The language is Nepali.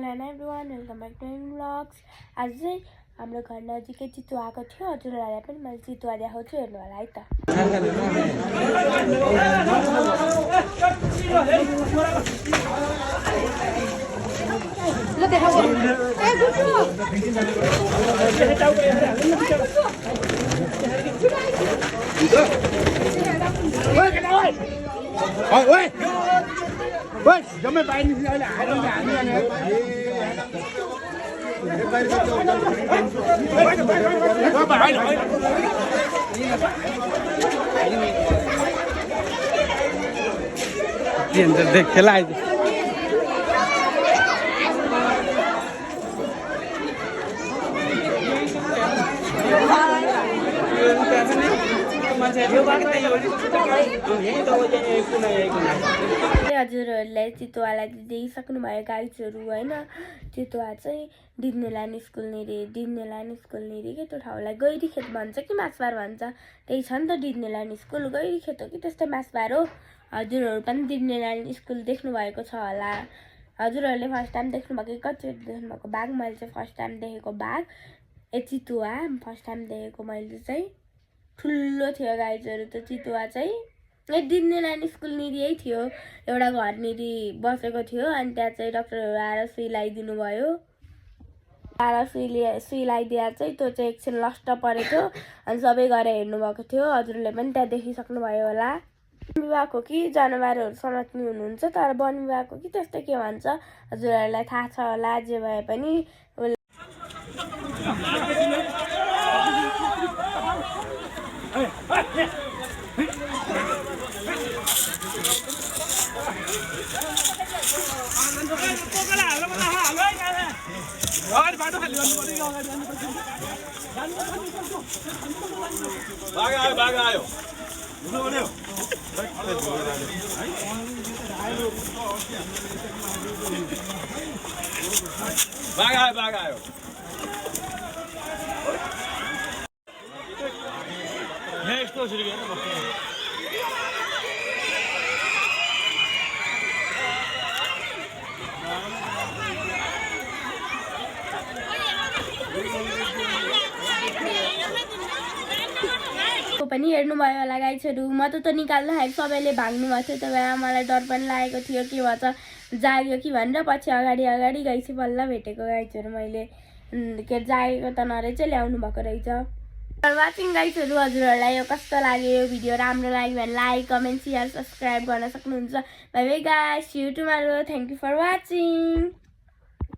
Hello everyone, welcome back to vlogs. आज चाहिँ हाम्रो घर नजिकै चितुवा आएको थियो। हजुरहरूलाई पनि मैले चितुवा देखाउँछु, हेर्नु होला है त। ल देखाऊ। ए गुड्नु। ओए ओए ओए जम्मै बाहिर निस्किन अहिले हामी खेला हजुरहरूलाई चितुवालाई देखिसक्नुभयो गाइजहरू होइन। चितुवा चाहिँ डिज्नील्यान्ड स्कुल निरी के त्यो ठाउँलाई गैरीखेत भन्छ कि मासबार भन्छ, त्यही छ नि त डिज्नील्यान्ड स्कुल। गैरीखेत हो कि त्यस्तै मासबार हो। हजुरहरू पनि डिज्नील्यान्ड स्कुल देख्नुभएको छ होला। हजुरहरूले फर्स्ट टाइम देख्नुभएको कि कतिचोटि देख्नुभएको बाघ? मैले चाहिँ फर्स्ट टाइम देखेको बाघ चितुवा फर्स्ट टाइम देखेको मैले चाहिँ। ठुलो थियो गाइजहरू त्यो चितुवा चाहिँ। डिज्नील्यान्ड स्कुल निरी थियो, एउटा घर निरी बसेको थियो। अनि त्यहाँ चाहिँ डक्टरहरू आएर सुई लगाइदिनु भयो। आएर सुई लगाइदिएर चाहिँ त्यो चाहिँ एकछिन लस्ट परेको थियो अनि सबै गएर हेर्नुभएको थियो। हजुरले पनि त्यहाँ देखिसक्नुभयो होला। वन विभागको कि जनावरहरू समात्ने हुनुहुन्छ, तर वन विभागको कि त्यस्तै के भन्छ हजुरहरूलाई थाहा छ होला। जे भए पनि बाघ आयो यस्तो सुरु गरेर पनि हेर्नुभयो होला गाइजहरू। म त निकाल्दाखेरि सबैले भाग्नु भएको थियो, त्यो बेला मलाई डर पनि लागेको थियो के भन्छ जाग्यो कि भनेर। पछि अगाडि गएपछि बल्ल भेटेको गाइजहरू मैले। के जागेको त नरहेछ, ल्याउनु भएको रहेछ। वाचिङ गाइजहरू, हजुरहरूलाई यो कस्तो लाग्यो, यो भिडियो राम्रो लाग्यो भने लाइक कमेन्ट सेयर सब्सक्राइब गर्न सक्नुहुन्छ। Bye bye guys, see you tomorrow. Thank you for watching.